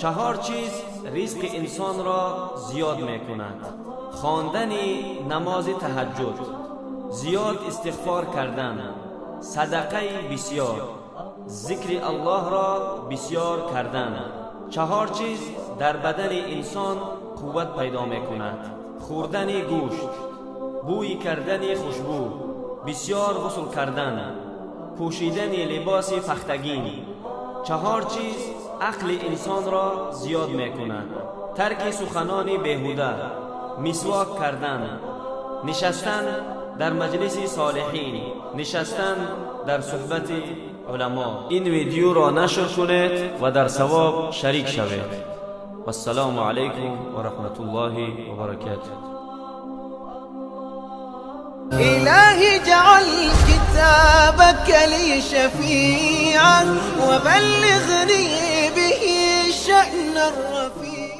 Чаҳор чиз ризқи инсонро зиёд мекунад: хондани намози таҳаҷҷуд, зиёд истиғфор кардан, садақаи бисёр, зикри Аллоҳро бисёр кардан. Чаҳор чиз дар бадани инсон қувват пайдо мекунад: хӯрдани гӯшт, бӯй кардани хушбӯ, бисёр ғусл кардан, пӯшидани либоси пахтагин. Чаҳор чиз ақли инсонро зиёд мекунад: тарки суханони беҳуда, мисвок кардан, нишастан дар маҷлиси солиҳин, нишастан дар суҳбати уламо. Ин видеоро нашр кунед ва дар савоб шарик шавед. Вассалому алайкум ва раҳматуллоҳи ва баракотуҳ. إلهي اجعل كتابك لي شفيعا وبلغني به الشأن الرفيع.